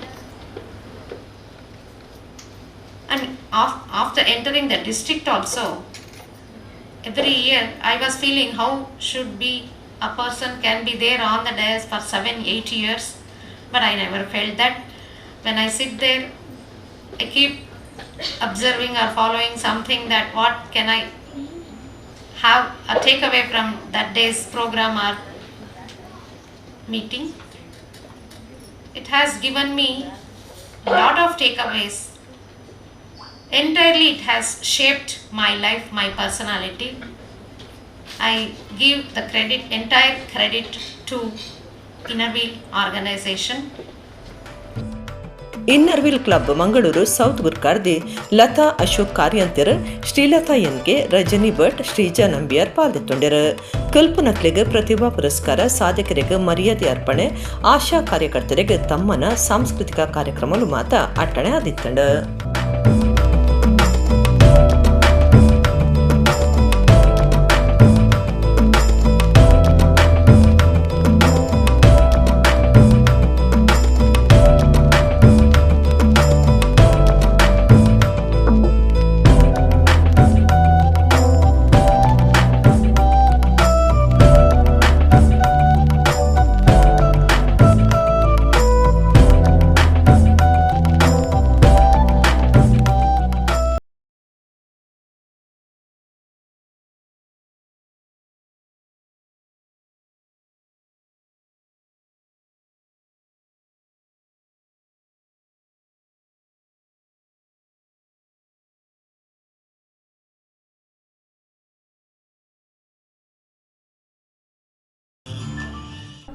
And after entering the district also, every year I was feeling how should be a person can be there on the dais for 7-8 years, but I never felt that. When I sit there, I keep observing or following something that what can I have a takeaway from that day's program or meeting. It has given me a lot of takeaways. Entirely it has shaped my life, my personality. I give the entire credit to Inner Wheel organization. Inner Wheel Club Mangaluru South ಗುರ್ಕಾರ್ದಿ Latha Ashok ಕಾರ್ಯಂತೆರ್, Srilatha N K, Rajani Bhat, Sreeja Nambiar ಪಾಲ್ದೆತ್ತೊಂಡೆರು. ಕಲ್ಪನಕ್ಲೆಗ್ ಪ್ರತಿಭಾ ಪುರಸ್ಕಾರ, ಸಾಧಕರಿಗೆ ಮರ್ಯಾದೆ ಅರ್ಪಣೆ, ಆಶಾ ಕಾರ್ಯಕರ್ತರಿಗೆ ತಮ್ಮನ ಸಾಂಸ್ಕೃತಿಕ ಕಾರ್ಯಕ್ರಮಲು ಮಾತ ಅಟ್ಟಣೆ ಆದಿತ್ತಂಡ.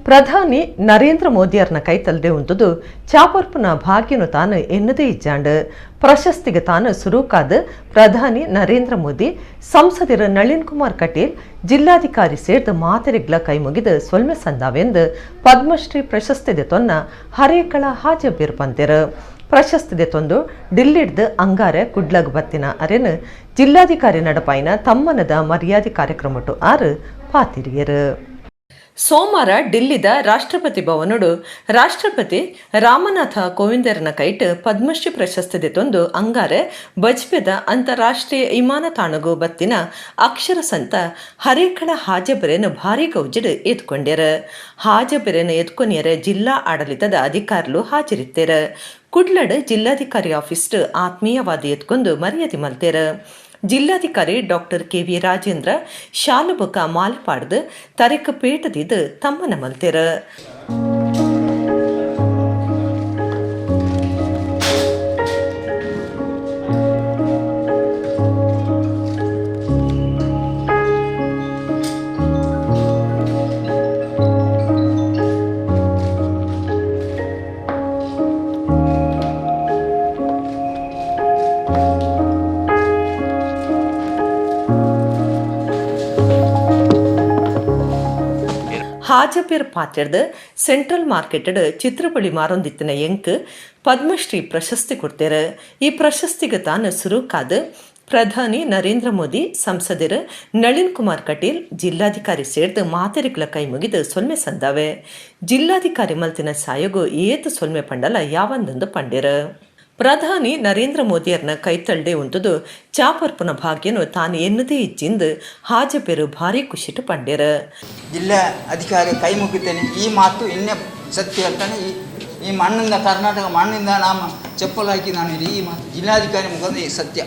ಪ್ರಧಾನಿ ನರೇಂದ್ರ ಮೋದಿಯರ್ನ ಕೈತಲ್ದೆ ಉಂಟುದು ಚಾಪರ್ಪುನ ಭಾಗ್ಯನು ತಾನು ಎನ್ನದೇ ಇಜ್ಜಾಂಡ್. ಪ್ರಶಸ್ತಿಗೆ ತಾನು ಸುರುಕಾದ ಪ್ರಧಾನಿ ನರೇಂದ್ರ ಮೋದಿ, ಸಂಸದರ ನಳಿನ್ ಕುಮಾರ್ ಕಟೀಲ್, ಜಿಲ್ಲಾಧಿಕಾರಿ ಸೇರ್ದ ಮಾತೆರಿಗ್ಲ ಕೈ ಮುಗಿದು ಸೊಲ್ಮೆ ಸಂದಾವೆಂದು ಪದ್ಮಶ್ರೀ ಪ್ರಶಸ್ತಿದೆ ತೊನ್ನ ಹರೇಕಳ ಹಾಜಬೀರ್ ಪಂತೆರು. ಪ್ರಶಸ್ತಿದೆ ತೊಂದು ಡಿಲ್ಲಿಡ್ದು ಅಂಗಾರೆ ಕುಡ್ಲಗ್ ಬತ್ತಿನ ಅರೆನು ಜಿಲ್ಲಾಧಿಕಾರಿ ನಡಪಾಯಿನ ತಮ್ಮನದ ಮರ್ಯಾದೆ ಕಾರ್ಯಕ್ರಮಟು ಆರು ಪಾತಿರಿಯರು. ಸೋಮವಾರ ಡಿಲ್ಲಿದ ರಾಷ್ಟ್ರಪತಿ ಭವನಡು ರಾಷ್ಟ್ರಪತಿ ರಾಮನಾಥ ಕೋವಿಂದರನ ಕೈಟ್ ಪದ್ಮಶ್ರೀ ಪ್ರಶಸ್ತಿ ತೊಂದು ಅಂಗಾರೆ ಬಜ್ಪೆದ ಅಂತಾರಾಷ್ಟ್ರೀಯ ವಿಮಾನ ತಾಣಗು ಬತ್ತಿನ ಅಕ್ಷರ ಸಂತ ಹರೇಕಳ ಹಾಜಬೆರೆನು ಭಾರಿ ಗೌಜಿಡ್ ಎತ್ಕೊಂಡ್ಯರ. ಹಾಜಬೆರೆನು ಎತ್ಕೊನಿಯರ ಜಿಲ್ಲಾ ಆಡಳಿತದ ಅಧಿಕಾರಿಲು ಹಾಜರಿತ್ತೇರ. ಕುಡ್ಲಡ್ ಜಿಲ್ಲಾಧಿಕಾರಿ ಆಫೀಸ್ ಆತ್ಮೀಯವಾದ ಎತ್ಕೊಂಡು ಮರ್ಯಾದೆ ಮಲ್ತೇರ. ಜಿಲ್ಲಾಧಿಕಾರಿ ಡಾಕ್ಟರ್ ಕೆವಿ ರಾಜೇಂದ್ರ ಶಾಲುಬಕ ಮಾಲಪಾಡ್ದು ತರೆಕ ಪೇಟದಿದ್ದು ತಮ್ಮನ ಮಲ್ತೇರ. ಹಾಜಪೇರ್ ಪಾತ್ರೆಡ್ ಸೆಂಟ್ರಲ್ ಮಾರ್ಕೆಟೆಡ್ ಚಿತ್ರಬಳಿ ಮಾರೊಂದಿತ್ತಿನ ಎಂಕ್ ಪದ್ಮಶ್ರೀ ಪ್ರಶಸ್ತಿ ಕೊಡ್ತೇರ. ಈ ಪ್ರಶಸ್ತಿಗೆ ತಾನು ಸುರುಕಾದ ಪ್ರಧಾನಿ ನರೇಂದ್ರ ಮೋದಿ, ಸಂಸದರು ನಳಿನ್ ಕುಮಾರ್ ಕಟೀಲ್, ಜಿಲ್ಲಾಧಿಕಾರಿ ಸೇರ್ದು ಮಾತೆರಿಗ್ಲ ಕೈ ಮುಗಿದು ಸೊಲ್ಮೆ ಸಂದಾವೆ. ಜಿಲ್ಲಾಧಿಕಾರಿ ಮಲ್ತಿನ ಸಾಯೋಗು ಏತು ಸೊಲ್ಮೆ ಪಂಡಲ ಯಾವಂದೊಂದು ಪಂಡಿರ. ಪ್ರಧಾನಿ ನರೇಂದ್ರ ಮೋದಿಯರ್ನ ಕೈತಳ್ಳೆ ಉಂಟುದು ಚಾಪರ್ಪುನ ಭಾಗ್ಯನು ತಾನು ಎನ್ನದೇ ಇಜ್ಜಿಂದು ಹಾಜಪೇರು ಭಾರಿ ಖುಷಿಟು ಪಂಡ್ಯರ. ಜಿಲ್ಲಾ ಅಧಿಕಾರಿ ಕೈ ಮುಗಿತೇನೆ, ಈ ಮಾತು ಇನ್ನೇ ಸತ್ಯ ಹೇಳ್ತಾನೆ. ಈ ಮಣ್ಣಿಂದ, ಕರ್ನಾಟಕ ಮಣ್ಣಿಂದ ನಾಮ ಚಪ್ಪಲು ಹಾಕಿ ನಾನು ಈ ಮಾತು ಜಿಲ್ಲಾಧಿಕಾರಿ ಮುಖಾಂತರ ಈ ಸತ್ಯ.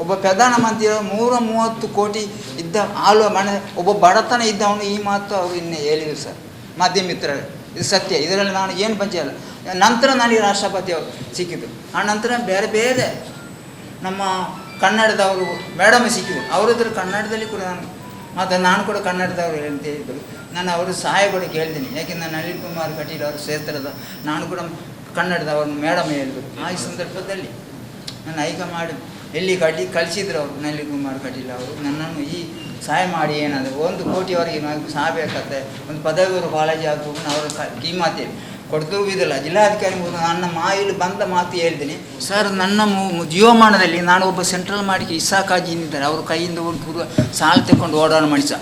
ಒಬ್ಬ ಪ್ರಧಾನಮಂತ್ರಿ 130 ಕೋಟಿ ಇದ್ದ ಆಳುವ ಮನೆ ಒಬ್ಬ ಬಡತನ ಇದ್ದವನು ಈ ಮಾತು ಅವರು ಇನ್ನೇ ಹೇಳಿದರು ಸರ್ ಮಾಧ್ಯಮ ಮಿತ್ರರೇ, ಇದು ಸತ್ಯ. ಇದರಲ್ಲಿ ನಾನು ಏನು ಪಂಚ. ನಂತರ ನನಗೆ ರಾಷ್ಟ್ರಪತಿ ಅವರು ಸಿಕ್ಕಿತು. ಆ ನಂತರ ಬೇರೆ ಬೇರೆ ನಮ್ಮ ಕನ್ನಡದವರು ಮೇಡಮ್ ಸಿಕ್ಕಿದರು. ಅವ್ರ ಹತ್ರ ಕನ್ನಡದಲ್ಲಿ ಕೂಡ ನಾನು ಮತ್ತು ನಾನು ಕೂಡ ಕನ್ನಡದವರು ಅಂತ ಹೇಳಿದರು. ನಾನು ಅವರು ಸಹಾಯ ಕೂಡ ಕೇಳಿದ್ದೀನಿ. ಯಾಕೆಂದರೆ ನಳಿನ್ ಕುಮಾರ್ ಕಟೀಲ್ ಅವರ ಕ್ಷೇತ್ರದ ನಾನು ಕೂಡ ಕನ್ನಡದವರು ಮೇಡಮ್ ಹೇಳಿದರು. ಆ ಈ ಸಂದರ್ಭದಲ್ಲಿ ನಾನು ಹೈಕಮಾಂಡ್ ಎಲ್ಲಿ ಕಡ್ಲಿ ಕಳಿಸಿದ್ರು ಅವರು ನಳಿನ್ ಕುಮಾರ್ ಕಟೀಲ್ ಅವರು ನನ್ನನ್ನು ಈ ಸಹಾಯ ಮಾಡಿ ಏನಾದರೂ 1 ಕೋಟಿವರೆಗೆ ನಾವು ಸಹಾಯ ಬೇಕಾಗ್ತದೆ. ಒಂದು ಪದವಿ ಕಾಲೇಜ್ ಆಗಬೇಕು ಅವರ ಕಿಮಾತೆ ಕೊಡ್ತೂ ಇದಿಲ್ಲ. ಜಿಲ್ಲಾಧಿಕಾರಿ ನನ್ನ ಮಾಯಲ್ಲಿ ಬಂದ ಮಾತು ಹೇಳ್ತೀನಿ ಸರ್. ನನ್ನ ಜೀವಮಾನದಲ್ಲಿ ನಾನು ಒಬ್ಬ ಸೆಂಟ್ರಲ್ ಮಾಡಿಕೆ ಇಸಾಕಾಜಿ ಇದ್ದಾರೆ, ಅವ್ರ ಕೈಯಿಂದ ಒಂದು ಸಾಲ ತಗೊಂಡು ಓಡಾಡೋ ಮನುಷ್ಯ.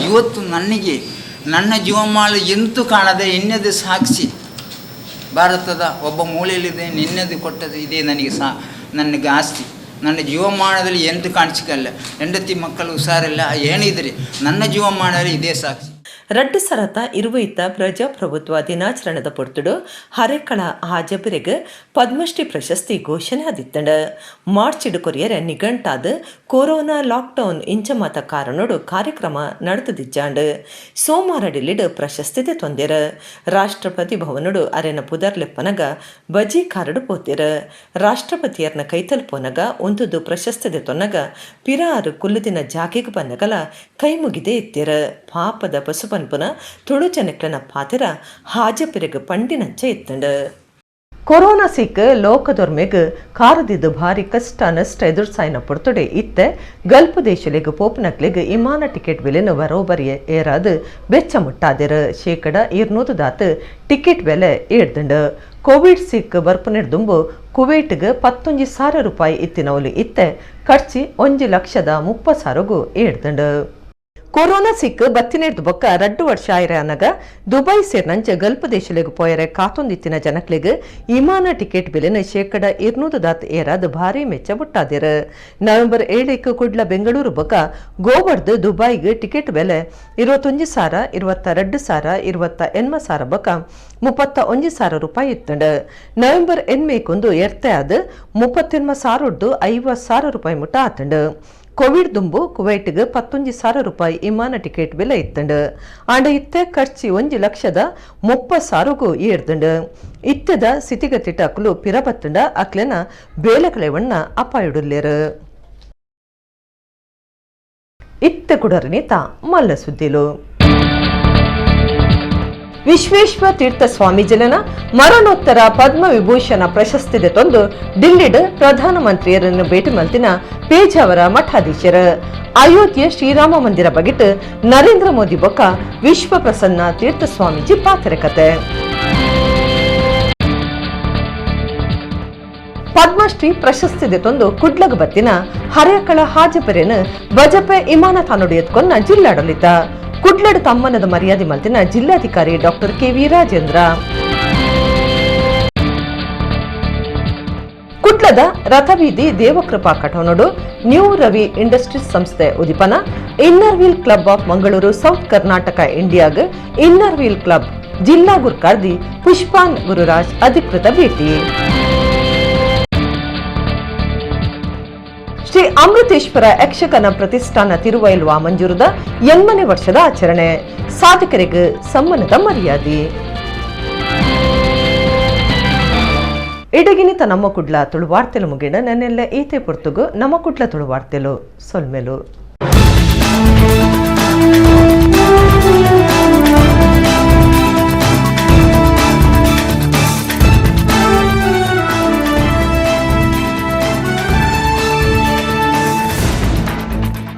ಇವತ್ತು ನನಗೆ ನನ್ನ ಜೀವಮಾನ ಎಂತೂ ಕಾಣದೆ ಎಣ್ಣೆದು ಸಾಕ್ಷಿ ಭಾರತದ ಒಬ್ಬ ಮೂಲೆಯಲ್ಲಿದೆ, ನಿನ್ನೆದು ಕೊಟ್ಟದ್ದು ಇದೇ ನನಗೆ ನನಗೆ ಆಸ್ತಿ. ನನ್ನ ಜೀವಮಾನದಲ್ಲಿ ಎಂಟು ಕಾಣಿಸಿಕಲ್ಲ, ಹೆಂಡತಿ ಮಕ್ಕಳು ಹುಷಾರಿಲ್ಲ ಏನಿದ್ರಿ ನನ್ನ ಜೀವಮಾನದಲ್ಲಿ ಇದೇ ಸಾಕ್ಷಿ. ರಡ್ಡು ಸರತ ಇರುವೈತ ಪ್ರಜಾಪ್ರಭುತ್ವ ದಿನಾಚರಣೆದ ಪೊರ್ತುಡು ಹರೆಕಳ ಹಾಜಬರಿಗೆ ಪದ್ಮಶ್ರೀ ಪ್ರಶಸ್ತಿ ಘೋಷಣೆ ಆದಿತ್ತಂಡ. ಮಾರ್ಚಿಡು ಕೊರಿಯರ ನಿಘಂಟಾದ ಕೊರೋನಾ ಲಾಕ್ಡೌನ್ ಇಂಚಮಾತ ಕಾರಣೋಡು ಕಾರ್ಯಕ್ರಮ ನಡೆದಿಜ್ಜಾಂಡ್. ಸೋಮವಾರ ಡಿಲ್ಲಿಡು ಪ್ರಶಸ್ತಿ ತೊಂದೆರ. ರಾಷ್ಟ್ರಪತಿ ಭವನಡು ಅರೆನ ಪುದರ್ಲೆಪ್ಪನಗ ಬಜಿ ಕಾರಡು ಪೋತಿರ. ರಾಷ್ಟ್ರಪತಿಯರ್ನ ಕೈತಲ್ ಪೋನಗ ಒಂದುದು ಪ್ರಶಸ್ತಿ ತೊನ್ನಗ ಪಿರಾರು ಕುಲ್ಲುದಿನ ಜಾಗೆಗೆ ಬನ್ನಗಲ ಕೈ ಮುಗಿದೆ ಇತ್ತಿರ. ಪಾಪದ ಪಸುಪನ್ಪುನ ತುಳು ಜನಕ್ಲನ ಪಾತಿರ ಹಾಜಪಿರಗ್ ಪಂಡಿನಂಚ ಇತ್ತಂಡು. ಕೊರೋನಾ ಸಿಕ್ ಲೋಕದೊರ್ಮೆಗ್ ಕಾರದಿದ್ದು ಭಾರಿ ಕಷ್ಟ ನಷ್ಟ ಎದುರ್ಸಾಯಿನ ಪೊರ್ತುಡೆ ಇತ್ತೆ ಗಲ್ಫ್ ದೇಶಲೆಗ್ ಪೋಪನಕ್ಲೆಗ್ ಇಮಾನ ಟಿಕೆಟ್ ಬೆಲೆನು ಬರೋಬರಿ ಏರಾದು ಬೆಚ್ಚ ಮುಟ್ಟಾದಿರ. 200% ದಾತ್ ಟಿಕೆಟ್ ಬೆಲೆ ಏಡ್ದಂಡು. ಕೋವಿಡ್ ಸಿಕ್ ಬರ್ಪುನೆರ್ದುಂಬು ಕುವೈಟ್ಗ್ 19,000 ರೂಪಾಯಿ ಇತ್ತಿನವಲು ಇತ್ತೆ ಖರ್ಚಿ 1,30,000 ಏಡ್ದಂಡು. ಕೊರೋನಾ ಸಿಕ್ ಬತ್ತಿನೆರ್ದು ಬೊಕ್ಕ 2 ವರ್ಷ ಆಯ್ರೆ ಅನಗ ದುಬೈ ಸೇರ್ನಂಚ ಗಲ್ಫ್ ದೇಶಲೆಗ್ ಪೋಯರೆ ಕಾತೊಂದಿತ್ತಿನ ಜನಕ್ಲೆಗ್ ಇಮಾನ ಟಿಕೆಟ್ ಬೆಲೆನ 200% ದಾತ್ ಏರಾದ್ ಭಾರಿ ಮೆಚ್ಚ ಬುಟ್ಟಾದಿರ. ನವೆಂಬರ್ 7 ಕುಡ್ಲ ಬೆಂಗಳೂರು ಬೊಕ್ಕ ಗೋವರ್ದು ದುಬೈಗ್ ಟಿಕೆಟ್ ಬೆಲೆ 21,000, 22,000, 28,000 ಬೊಕ್ಕ 31,000 ರೂಪಾಯಿ ಇತ್ತಂಡು. ನವೆಂಬರ್ 8 ಎರ್ತೆ ಆದ್ 38,000 50,000 ರೂಪಾಯಿ ಮುಟ್ಟ ಆತಂಡು. ಕೋವಿಡ್ ದುಂಬು ಕುವೈಟ್ಗೆ 19,000 ರೂಪಾಯಿ ಇಮಾನ ಟಿಕೆಟ್ ಬೆಲೆ ಇತ್ತಂಡು. ಆಂಡ ಇತ್ತೆ ಖರ್ಚಿ 1,30,000 ಏರ್ದಂಡು. ಇತ್ತದ ಸ್ಥಿತಿಗತಿಟ ಅಕ್ಲು ಪಿರಬತ್ತಂಡ ಅಕ್ಲೆನ ಬೇಲೆಕಳೆವಣ್ಣ ಅಪಾಯುಡುಲ್ಲೇರು. ಇತ್ತ ಕುಡರನಿತ ಮಲ್ಲ ಸುದ್ದಿಲು. ವಿಶ್ವೇಶ್ವರ ತೀರ್ಥ ಸ್ವಾಮೀಜಿಲನ ಮರಣೋತ್ತರ ಪದ್ಮವಿಭೂಷಣ ಪ್ರಶಸ್ತಿ ತಂದು ಡಿಲ್ಲಿಡ್ ಪ್ರಧಾನಮಂತ್ರಿಯರನ್ನು ಭೇಟಿ ಮಲ್ತಿನ ಪೇಜಾವರ ಮಠಾಧೀಶರ. ಅಯೋಧ್ಯೆ ಶ್ರೀರಾಮ ಮಂದಿರ ಬಗೆಟ್ ನರೇಂದ್ರ ಮೋದಿ ಬೊಕ್ಕ ವಿಶ್ವ ಪ್ರಸನ್ನ ತೀರ್ಥ ಸ್ವಾಮೀಜಿ ಪಾತ್ರಕತೆ. ಪದ್ಮಶ್ರೀ ಪ್ರಶಸ್ತಿ ತಂದು ಕುಡ್ಲಗ ಬತ್ತಿನ ಹರೇಕಳ ಹಾಜಪೆರೆನ್ ಬಜಪೆ ಇಮಾನ ತಾನುಡಿಯತ್ಕೊನ್ನ ಜಿಲ್ಲಾಡಳಿತ. ಕುಡ್ಲಡ್ ತಮ್ಮನದ ಮರ್ಯಾದೆ ಮಲ್ತಿನ ಜಿಲ್ಲಾಧಿಕಾರಿ doctor K V Rajendra. ಕುಡ್ಲದ ರಥಬೀದಿ ದೇವಕೃಪಾ ಕಠೋನಡು ನ್ಯೂ ರವಿ ಇಂಡಸ್ಟ್ರೀಸ್ ಸಂಸ್ಥೆ ಉದಿಪನ. Inner Wheel Club of Mangaluru South Karnataka ಇಂಡಿಯಾಗ್ inner wheel club ಜಿಲ್ಲಾ ಗುರ್ಕಾರ್ದಿ ಪುಷ್ಪಾನ್ ಗುರುರಾಜ್ ಅಧಿಕೃತ ಭೇಟಿ. ಶ್ರೀ ಅಮೃತೇಶ್ವರ ಯಕ್ಷಗಾನ ಪ್ರತಿಷ್ಠಾನ ತಿರುವೈಲ್ ವಾಮಂಜೂರದ 80ನೇ ವರ್ಷದ ಆಚರಣೆ. ಸಾಧಕರಿಗೆ ಸಮ್ಮಾನದ ಮರ್ಯಾದೆ. ಇಡಗಿನಿತ ನಮ್ಮ ಕುಡ್ಲ ತುಳುವಾರ್ತೆಲು ಮುಗಿಡ ನನ್ನೆಲ್ಲ ಈತೆ ಪೊರ್ತುಗು ನಮ್ಮ ಕುಡ್ಲ ತುಳುವಾರ್ತೆಲು ಸೊಲ್ಮೆಲು.